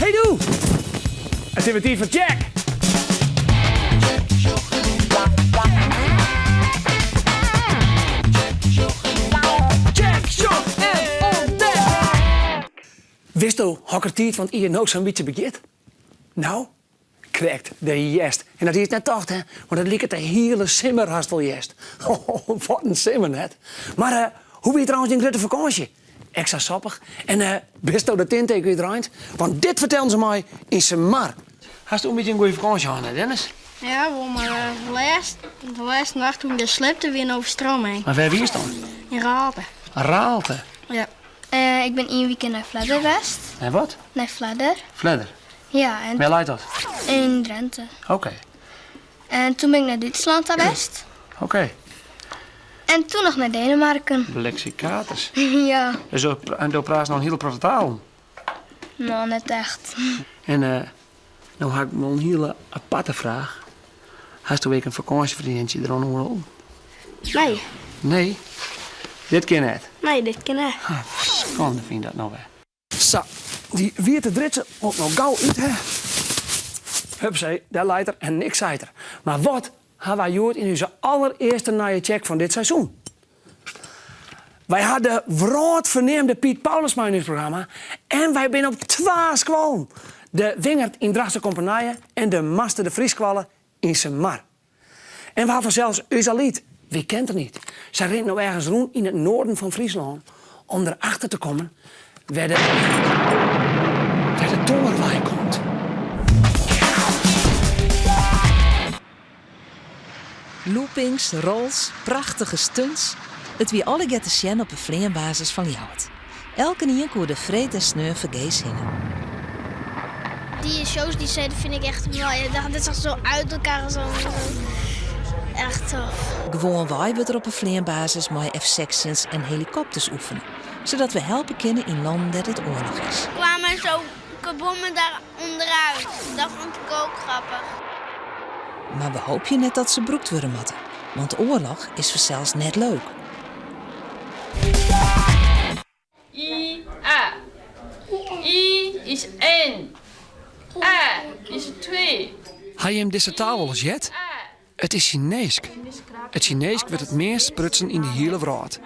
Hey doe! It is wer tiid foar Tsjek! Tsjek, sjoch en ûntdek! Witsto hokker tiid fan it jier no sa'n bytsje begjint? No, krekt de hjerst. En dat hiest net tocht, hè? Want it liket de hiele simmer hast wol hjerst. Wat in simmer, net? Mar hoe wie trouwens dyn grutte fakânsje? Ek sa soppich? En bisto de tinte ek útreind? Want dit fertelden se my yn Simar. Hasto in bytsje in goede fakânsje hân, hè Dennis? Ja, wol, mar de lêste, de lêste nacht toen ik dêr slepte wie in overstroming. Mar wêr wiest dan? Yn Raalte. Raalte? Ja. Ik bin ien wike nei Vledder west. Nei wat? Nei Vledder. Vledder? Ja. En Wêr leit dat? Yn Drenthe. Oké. En toen bin ik nei Dútslân ta west. Oké. En toen noch nei Denemarken. Leksikatus. Ja. Dus en do praatst no in hiele protte talen? No, net echt. En uh, no ha ik wol in hiele aparte fraach. Hasto ek in fakânsjefreontsje deroan oerholden? Nee. Nee? Dit kin net? Nee, dit kin net. Ah, skande fyn ik dat no wer. Sa, dy wiete dridze moat no gau út, hè. Hupsee, dêr leit er en niks seit er. Mar wat ha wy hjoed yn ús allerearste nije Tsjek fan dit seizoen? Wy ha de wrâldferneamde Piet Paulusma yn ús programma en wy binne op twa skoallen, de Wingerd yn Drachtsterkompenije en de Master de Vriesskoalle yn Simar. En we ha fansels ús Alyt, wie kent er niet. Sy rint no ergens rûn yn it noarden fan Fryslân om der achter te kommen wêr de, wêr de tonger wei komt. Loopings, rolls, prachtige stunts, it wie allegear te sjen op 'e fleanbasis fan Ljouwert. Elkenien koe der freed en sneon fergees hinne. Die shows die zij vind ik echt mooi. Dat is echt zo uit elkaar zo. Echt tof. Gewoanwei wurdt der op 'e fleanbasis mei F-sechstjins en helikopters oefene, sadat we helpe kinne yn lannen dêr't it oarloch is. Kwamen zo bommen daar onderuit. Dat vond ik ook grappig. Mar we hoopje net dat se brûkt wurde moatte, want oarloch is fansels net leuk. I, A. I is één. A is twee. Ha jim dizze taal wolris heard? It is Sineesk. It Sineesk wurdt it meast sprutsen yn de hiele wrâld.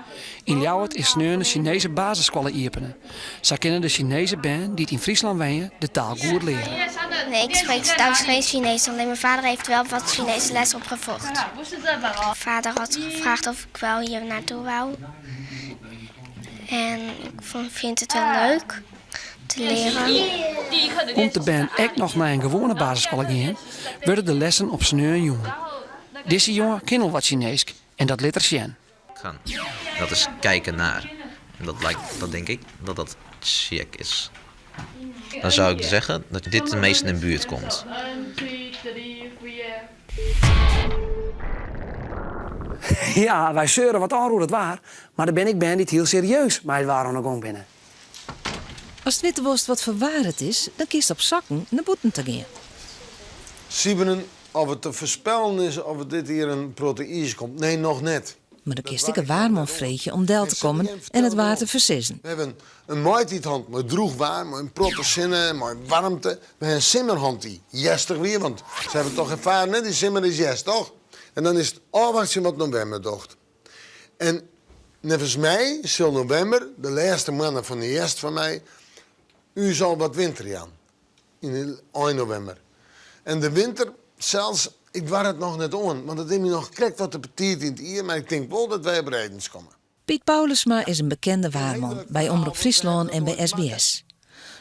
Yn Ljouwert is sneon de Sinese basisskoalle iepene. Sa kinne de Sinese bern dy't yn Fryslân wenje de taal goed leare. Nee, ik spreek trouwens geen Chinees. Alleen mijn vader heeft wel wat Chinese les opgevolgd. Vader had gevraagd of ik wel hier naartoe wou. En ik vind het wel leuk te leren. Om't de bern ek noch nei in gewoane basisskoalle gean, wurde de lessen op sneon jûn. Dizze jonge kin al wat Sineesk en dat lit er sjen. Kan. Dat is kijken naar. En dat lijkt, dat denk ik, dat dat check is. Dan zou ik zeggen dat dit de meest in de buurt komt. Ja, wy seure wat ôf oer it waar, mar der binne ek bern dy't hiel serieus mei it waar oan 'e gong binne. Ast witte wolst wat foar waar it is, dan kinst op sokken nei bûten ta gean. Sieberen, Of it te foarspellen is of it dit jier in protte iis komt? Nee, noch net. Mar dan kinst ek in waarman freegje om del te kommen en it waar te foarsizzen. We hawwe in maitiid hân mei drûch waar, mei in protte sinne, mei waarmte. We hawwe in simmer hân dy't hjerstich wie, want se hawwe toch erfaren, hè, dy simmer is hjerst, toch? En dan is it ôfwachtsjen wat novimber docht. En neffens my sil novimber, de lêste moanne fan de hjerst foar my, ús al wat winter jaan. Yn ein novimber. En de winter sels, ik doar it noch net oan, want it is my noch krekt wat te betiid yn it jier, mar ik tink wol dat wy op redens komme. Piet Paulusma is in bekende waarman by Omrop Fryslân en by SBS.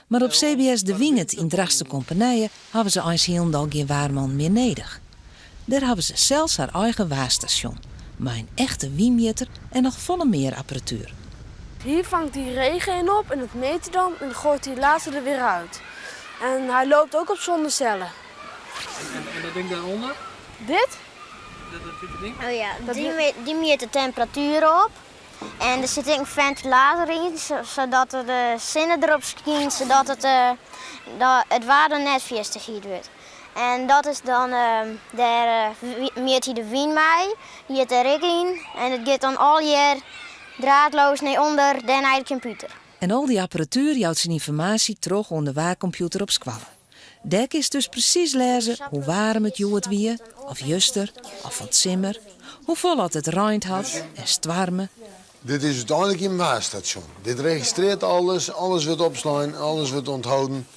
Mar op CBS De Wingerd yn Drachtsterkompenije hawwe se eins hielendal gjin waarman mear nedich. Dêr hawwe se sels har eigen waarstasjon, mei in echte wynmjitter en noch folle mear apparatuer. Hier vangt hij regen in op en dat meet hij dan en gooit hij later er weer uit. En hij loopt ook op zonnecellen. En dat ding daaronder? Dit? Dat witte ding? Oh ja, dy mjit de temperatuer op. En der sit ek in fentilator yn, sadat de sinne derop skynt, sadat it, it waar dan net fierste hyt wurdt. En dat is dan, dêr mjit hy de wyn mei, dy giet der ek yn. En it giet dan allegear draadloos nei ûnder, dêr nei de kompjûter. En al dy apparatuer jout syn ynformaasje troch oan de waarkompjûter op skoalle. Dêr kinst dus presys lêze hoe waarm it hjoed wie, of juster, of fan 't simmer, hoefolle oft it reind hat en stoarme. Dit is úteinlik in waarstasjon. Dit registreart alles, alles wurdt opslein, alles wurdt onthouden.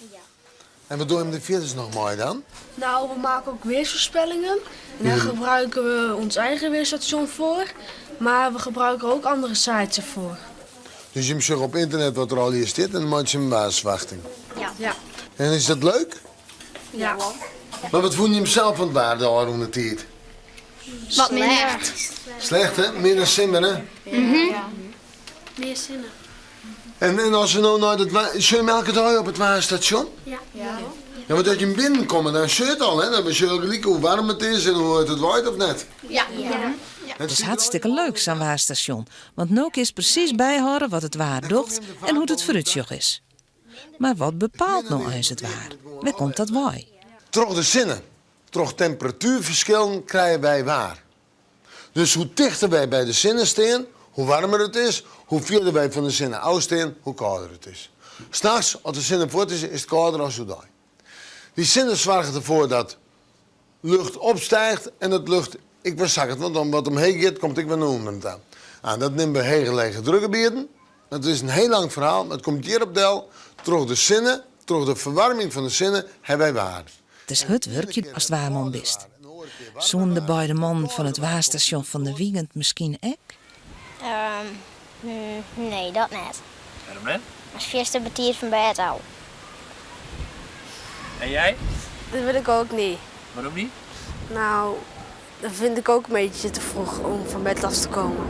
En wat dogge jim der fierders noch mei dan? Nou, we maken ook weersvoorspellingen. En daar gebruiken we ons eigen weerstation voor. Maar we gebruiken ook andere sites ervoor. Dus jim sjogge op ynternet wat der allegear stiet en dan meitsje jim in waarsferwachting? Ja. Ja. En is dat leuk? Ja. Mar wat fûnen jim sels fan it waar de ôfrûne tiid? Wat minder. Slecht hè? Minder simmer hè? Ja. Mear sinne. En, en as we no nei dat waar... Sjogge jim elke dei op it waarstasjon? Ja. Ja, want as jim binnenkomme dan sjogge it al hè? Dan sjogge je gelyk hoe waarm it is en hoe it waait of net. Ja. It is hartstikke leuk, sa'n waarstasjon, want no kinst presys byhâlde wat it waar docht en hoe't it foarútsjoch is. Mar wat bepaalt no eins it waar? Wêr komt dat wei? Troch de sinne, troch temperatuerferskillen krije wy waar. Dus hoe tichter wy by de sinne stean, hoe waarmer it is, hoe fierder wy fan de sinne ôf stean, hoe kâlder it is. Nachts, as de sinne fuort is, is it kâlder as oerdei. Dy sinne soarget derfoar dat lucht opstiicht en dat lucht ek wer sakket, want dan wat omheech giet, komt ek wer nei ûnderen ta. Ah, dat neame we hege lege drukgebieten. Dat is in hiel lang ferhaal, mar it komt hjir op del, troch de sinne, troch de ferwaarming fan de sinne, hawwe wy waar. It is hurd wurkjen ast waarman bist. Soenen de beide mannen fan it waarstasjon fan de Wyngert miskien ek? Ehm, nee, dat net. Wêrom net? Is fierste betiid fan bêd ôf. En jij? Dat wil ik ook niet. Waarom niet? Nou, dat vind ik ook een beetje te vroeg om van bed af te komen.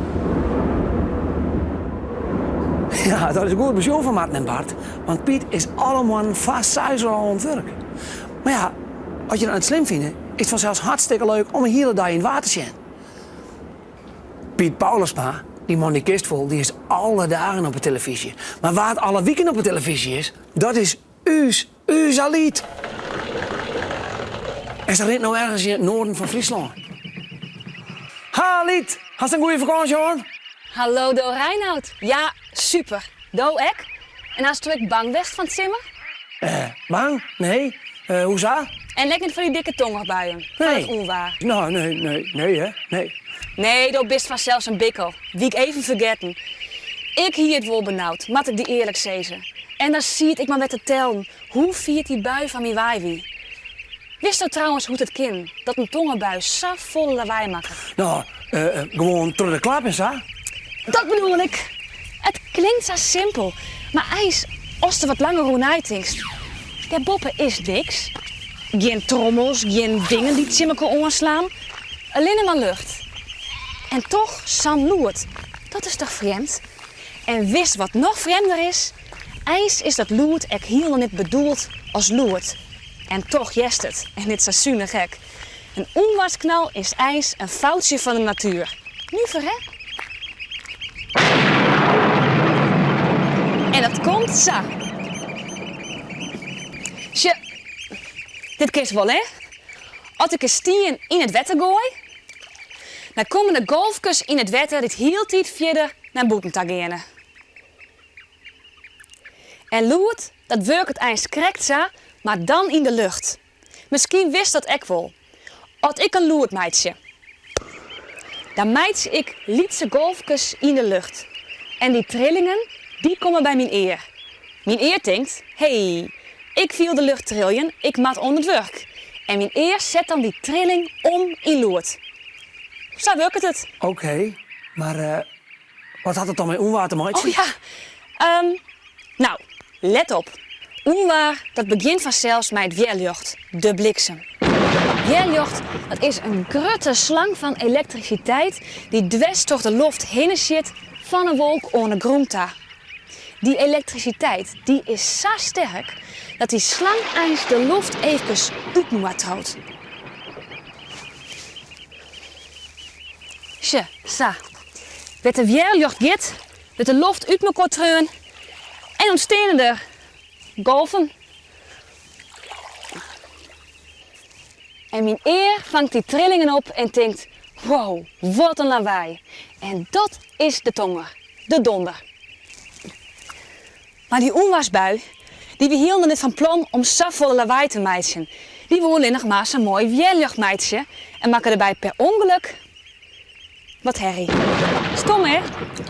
Ja, dat is goed besjoen fan Marten en Bart. Want Piet is alle moarnen foar seis oere al oan it wurk. Mar ja, as je dat net slim fine, is it fansels hartstikke leuk om in hiele dei yn it waar te sjen. Piet Paulusma, dy man dy kinst wol, dy is alle dagen op 'e telefyzje. Mar wa't alle wiken op 'e telefyzje is, dat is ús, ús Alyt. En se rint no ergens yn it noarden fan Fryslân. Ha Alyt, hast in goede fakânsje hân? Hallo do Reinout, ja super. Do ek? En hasto ek bang west fan 't simmer? Eh, bang? Nee. Eh, hoesa? En ek net foar dy dikke tongerbuien? Foar Nee. it ûnwaar? No, nee, nee, nee hè, nee. Nee, do bist fansels in bikkel. Wie ik even fergetten. Ik hie it wol benaud, moat ik dy earlik sizze. En dan siet ik mar wer te tellen hoe fier't dy bui fan my wei wie. Witsto trouwens hoe't it kin dat in tongerbui safolle lawaai makket? No, eh, gewoan troch de klap en sa. Dat bedoel ik! It klinkt sa simpel, mar eins ast der wat langer oer neitinkst, dêrboppe is niks. Gjin trommels, gjin dingen dy't tsjin mekoar oanslaan. Allinne mar lucht. En toch sa'n lûd. Dat is toch frjemd? En witst wat noch frjemder is? Eins is dat lûd ek hielendal net bedoeld as lûd. En toch hearst it, en it sa sunich ek. In ûnwaarsknal is eins in foutsje fan de natuer. Nuver, hè? En dat komt sa. Sjoch, dit kinst wol, hè? As ik in stien yn it wetter goai, dan komme de golfkes yn it wetter dy't hieltyd fierder nei bûten ta geane. En lûd, dat wurket eins krekt sa, mar dan yn de lucht. Miskien witst dat ek wol. As ik in lûd meitsje, dan meitsje ik lytse golfkes yn de lucht. En dy trillingen, dy komme by myn ear. Myn ear tinkt, Hee, ik fiel de lucht triljen, ik moat oan it wurk. En myn ear set dan dy trilling om yn lûd. Sa wurket it. Oké, mar wat hat it dan mei ûnwaar te meitsjen? Oh ja, no, let op. Ûnwaar, dat begjint fansels mei it wjerljocht, de bliksem. Wjerljocht, dat is in grutte slang fan elektrisiteit dy't dwers troch de loft hinne sjit fan 'e wolk oan 'e grûn ta. Dy elektrisiteit, dy is sa sterk dat dy slang eins de loft eefkes útinoar triuwt. Sjoch, sa. Wêr't de wjerljocht giet, wurdt de loft út mekoar treaun en ûntsteane der golven. En myn ear fangt dy trillingen op en tinkt, wow, wat in lawaai. En dat is de tonger, de donder. Mar dy ûnwaarsbui, dy wie hielendal net fan plan om safolle lawaai te meitsjen. Dy woe allinnich mar sa'n moai wjerljocht meitsje en makke derby per ûngelok wat herrie. Stom, hè?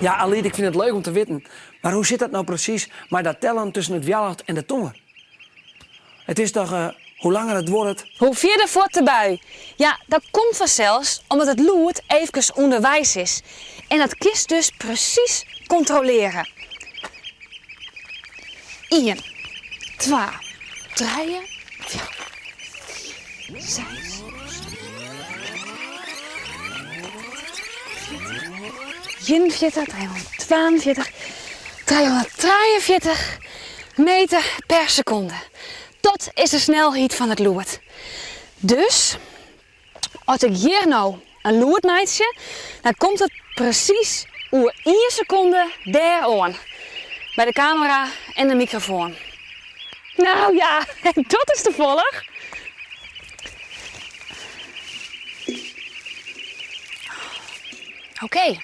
Ja, Alyt, ik fyn it leuk om te witten, mar hoe sit dat no presys mei dat tellen tusken it wjerljocht en de tonger? It is toch hoe langer it duorret. Hoe fierder fuort de bui. Ja, dat komt fansels omdat it lûd eefkes ûnderweis is en dat kinst dus presys kontroleare. Ien, twa, trije, fjouwer, fiif, seis, sân, 41, 342, 343. Meter per sekonde. Dat is de snelheid fan it lûd. Dus as ik hjir no in lûd meitsje, dan komt it presys oer ien sekonde dêr oan. By de kamera en de mikrofoan. Nou ja, dat is tafallich. Oké.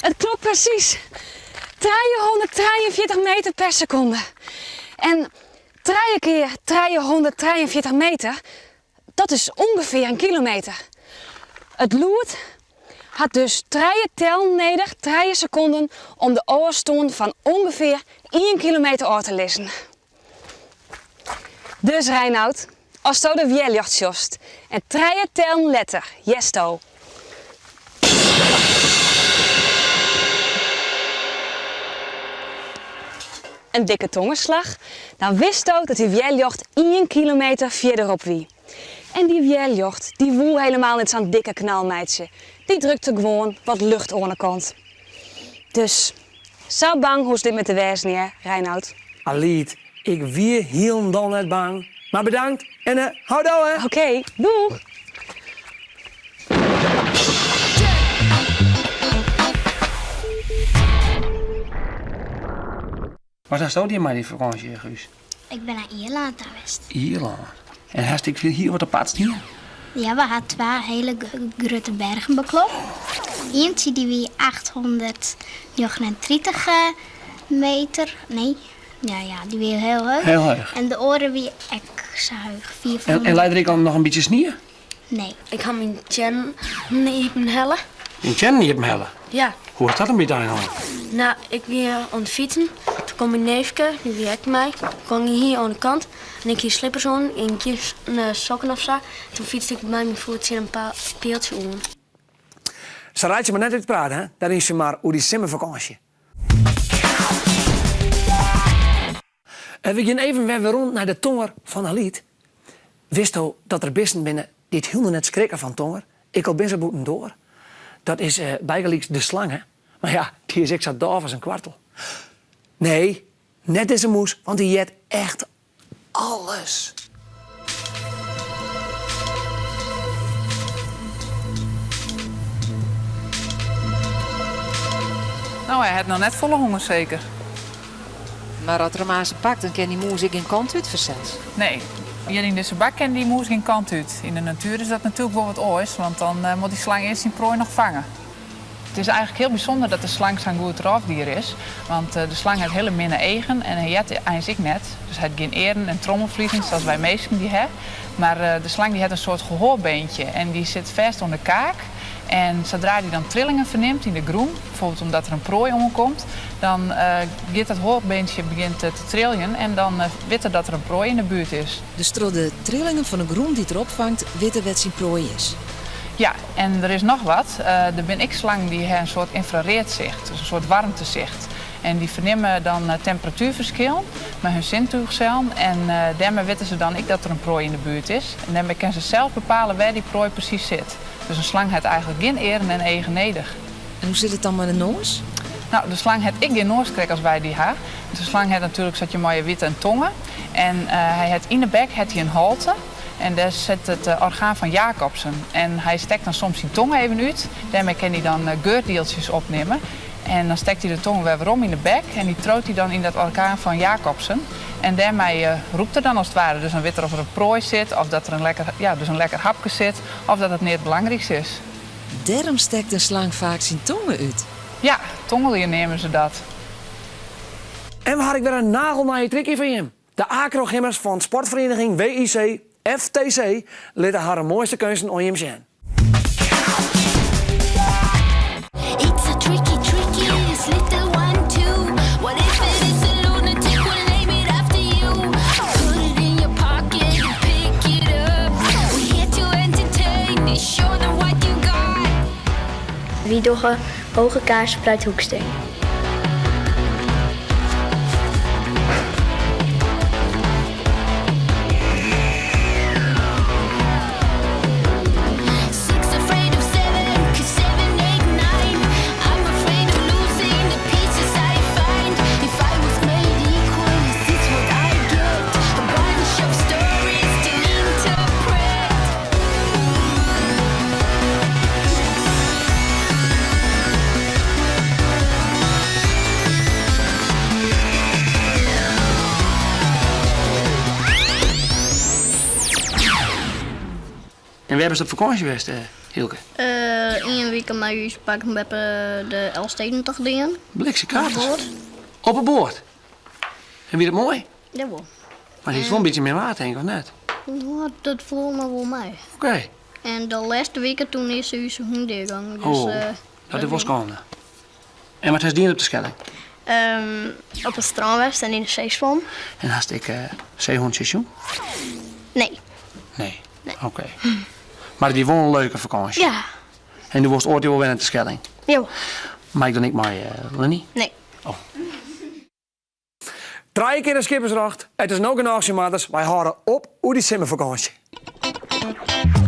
It kloppet presys. 343 meter per sekonde. En trije kear 343 meter, dat is ûngefear in kilometer. It lûd hat dus trije tellen nedich, trije sekonden, om de ôfstân fan ûngefear ien kilometer ôf te lizzen. Dus Reinout, asto de wjerljocht sjochst en trije tellen letter hearsto. In dikke tongerslach, dan witsto dat dy wjerljocht ien kilometer fierderop wie. En dy wjerljocht, dy woe helemaal net sa'n dikke knal meitsje, dy drukte gewoan wat lucht oan 'e kant. Dus, sa bang hoechst net mear te wêzen hear, Reinout. Alyt, ik wie hielendal net bang. Mar bedankt en houdoe hè! Oké, doeg! Wat hasto dien mei dy fakânsje, Guus? Ik bin nei Ierlân ta west. Ierlân? En hast ek hiel wat aparts dien? Ja, we ha twa hiele grutte bergen beklommen. Ientsje dy wie 839 meter, nee, ja, ja, dy wie hiel heech. Hiel heech. En de oare wie ek sa heech, 500. En, en lei der ek al noch in bytsje snie? Nee. Ik ha myn teannen iepen helle. Dyn teannen iepen helle? Ja. Hoe is dat in by't ein No, ik wie oan it fytsen. Toen kwam myn neefke, dy wie ek mei, kwam hier oan de kant. En ik hie slippers oan en gjin sokken of sa. Toen fytste ik mei myn foet tsjin in pealtsje oan. Se reitsje mar net útpraat, hè? Dêr yn Sumar oer dy simmerfakânsje. En we gean even wer werom nei de tonger fan Alyt. Witsto dat der bisten binne dy't hielendal net skrikke fan tonger, ek al binne se bûtendoar? Dat is bygelyks de slange, mar ja, dy is ek sa dôf as in kwartel. Nee, net dizze mûs, want dy heart echt alles. No, hy hat noch net folle honger seker. Mar as er him aanst pakt, dan kin dy mûs ek gjin kant út fansels. Nee, hjir yn dizze bak kin dy mûs gjin kant út. Yn de natuer is dat natuerlik wol wat oars, want dan moat dy slang earst syn proai noch fange. It is eigenlik hiel bysûnder dat de slang sa'n goed rôfdier is, want de slang hat hiele minne eagen en hy heart eins ek net. Dus hy hat gjin earen en trommelfliezen sa's wy minsken dy ha. Mar de slang dy hat in soart gehoarbeentje en dy sit fêst oan de kaak. En sadra dy dan trillingen fernimt yn de grûn, bijvoorbeeld omdat der in proai oankomt, dan giet dat hoarbeentje begjint te triljen en dan wit er dat der in proai yn de buert is. Dus troch de trillingen fan de grûn dy't er opfangt, wit er wêr't syn proai is. Ja, en der is noch wat. Der binne ek slangen dy ha in soart ynfrareadsicht, dus in soart waarmtesicht. En dy fernimme dan temperatuerferskillen mei hun sintúchsellen en dêrmei witte se dan ek dat der in proai yn de buert is. En dêrmei kinne se sels bepale wêr dy proai presys sit. Dus in slang hat eigentlik gjin earen en eagen nedich. En hoe sit it dan mei de noas? No, de slang hat ek gjin noas krekt as wy dy ha. De slang hat natuerlik, sa't je meie witte, in tonge. En hy hat yn de bek hat hy in holte. En dêr sit it orgaan fan Jacobson. En hy stekt dan soms syn tonge even út. Dêrmei kin hy dan geurdieltsjes opnimme. En dan stekt hy de tonge wer werom yn de bek en dy triuwt hy dan yn dat orgaan fan Jacobson. En dêrmei rûkt er dan as it ware. Dus dan wit er of der in proai sit, of dat der in lekker, ja, dus in lekker hapke sit, of dat it neat belangryks is. Dêrom stekt in slang faak syn tonge út. Ja, tongelje neame se dat. En we ha ek wer in nagelnije trikje foar jim. De acrogymmers fan sportferieniging WIC FTC litte harren moaiste keunsten oan jim sjen. It's a tricky, tricky, this little one too. What if it is a lunatic? We'll name it after you. Put it in your pocket and pick it up. We're here to entertain, show them what you got. Wy dogge Hoge Kaas Spruit Hoeksteen. Six afraid of seven, 'cause seven, eight, nine. I'm afraid of losing the pieces I find. If I was made equal, is this what I get? A bunch of stories to interpret. En wêr bist op fakânsje west, Hylke? Ien wike mei ús pake en beppe de Elfstedentocht dien. Bliksemkaart. Op 'e boat. En wie dat moai? Jawol. Mar it is wol in bytsje min waar tink, of net? No, dat foel noch wol mei. Oké. En de lêste wike toen is ús hûn deagongen. Dus, Oh, dat is wol skande. En wat hast dien op de Skelling? Op it strân west en yn de see swom. En hast ek seehûntsjes sjoen? Nee. Nee, oké. Mar it wie wol in leuke fakânsje? Ja. En do wolst oait wol wer nei de Skelling? Jawol. Mei ik dan ek mei Lennie? Nee. Oh. Trije kear in skippersrjocht, it is no genôch Simarders, wy hâlde op oer dy simmerfakânsje.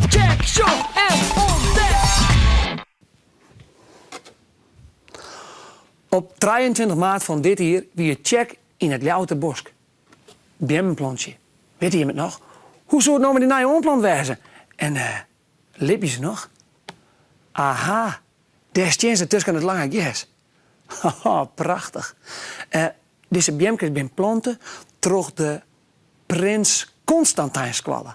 Tsjek, sjoch en ûntdek! Op 23 maart fan dit jier wie Tsjek yn it Ljouwerter Bosk. Beammen plantsje. Witte jim it noch? Hoe soe it no mei dy nije oanplant wêze? En libje se noch? Aha, dêr stean se tusken it lange gers. Haha, prachtich. Dizze beamkes binne plante troch de Prins Constantijnskoalle.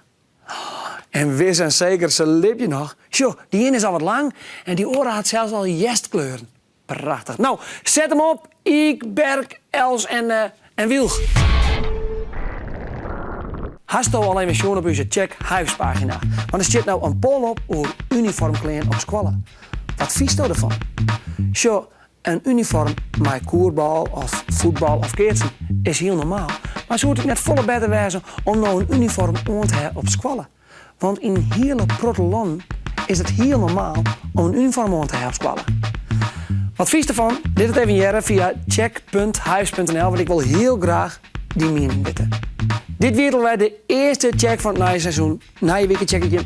En wis en seker, se libje noch. Sjoch, dy iene is al wat lang en dy oare hat sels al hjerstkleuren. Prachtich. No, set 'em op, iik, berk, els en en wylch. Hasto al even sjoen op ús Tsjek Hyves-pagina? Want der stiet no in poll op oer uniformklean op skoalle. Wat fynsto derfan? Sjoch, in uniform mei kuorbal of fuotbal of keatsen is hiel normaal. Mar soe it ek net folle better wêze om no in uniform oan te ha op skoalle? Want yn in hiele protte lannen is it hiel normaal om in uniform oan te ha op skoalle. Wat fynst derfan? Lit it even hearre fia tsjek.hyves.nl, want ik wol hiel graach dyn miening witte. Dit wie it alwer de earste Tsjek fan it nije seizoen. Nije wike tsjek ik jim.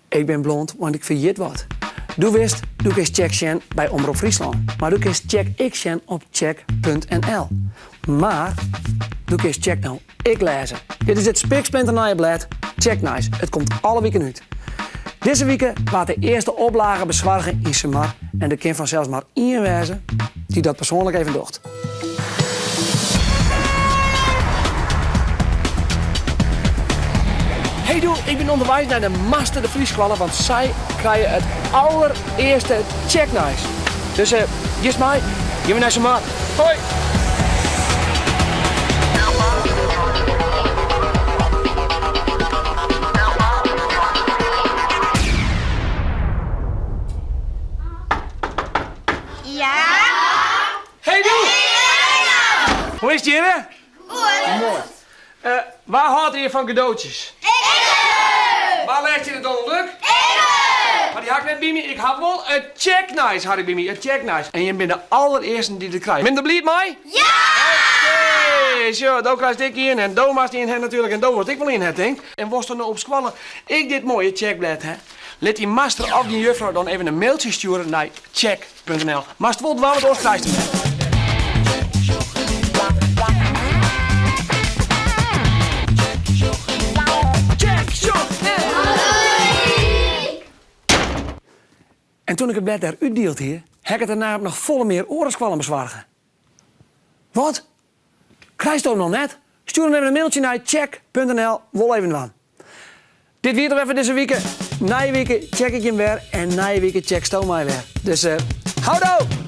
Ik bin blond, want ik ferjit wat. Do witst, do kinst Tsjek sjen by Omrop Fryslân, mar do kinst Tsjek ek sjen op tsjek.nl. Mar do kinst Tsjek no ek lêze. Dit is it spiksplinternije blêd Tsjek Nijs. It komt alle wiken út. Dizze wike waard de earste oplage besoarge yn Sumar en der kin fansels mar ien wêze dy't dat persoanlik even docht. Hey doe, ik bin ûnderweis nei de Master de Vriesskoalle, want sy krije it allerearste Tsjeknijs. Dus uh, giest mei? Gean we nei Sumar. Hoi! Ja! Hey doe! Hoe is it hjirre? Goed! Moai. Uh, wa hâldt hjir fan kadootsjes? Ik! Wa lêst hjir de Donald Duck? Ik! Mar dy ha ik net by my. Ik ha wol it Tsjeknijs ha ik by my. It Tsjeknijs. En jim binne de alderearsten dy't it krije. Binne der bliid mei? Ja! Oké, sjoch, do krijst ek ien en do moatst ien ha natuerlik en do wolst ek wol ien ha, tink. En wolst do no op skoalle ek dit moaie tsjekblêd ha? Lit dyn master of dyn juffrou dan even in mailtsje stjoere nei tsjek.nl. Moatst wol dwaan, want oars krijst him net. En toen ik it blêd dêr útdield hie, ha ik it dêrnei op noch folle mear oare skoallen besoarge. Wat? Krijsto him noch net? Stjoer dan even in mailtsje nei tsjek.nl wol even dwaan. Dit wie it alwer foar dizze wike. Nije wike tsjek ik jim wer en nije wike tsjeksto my wer. Dus uh, houdoe!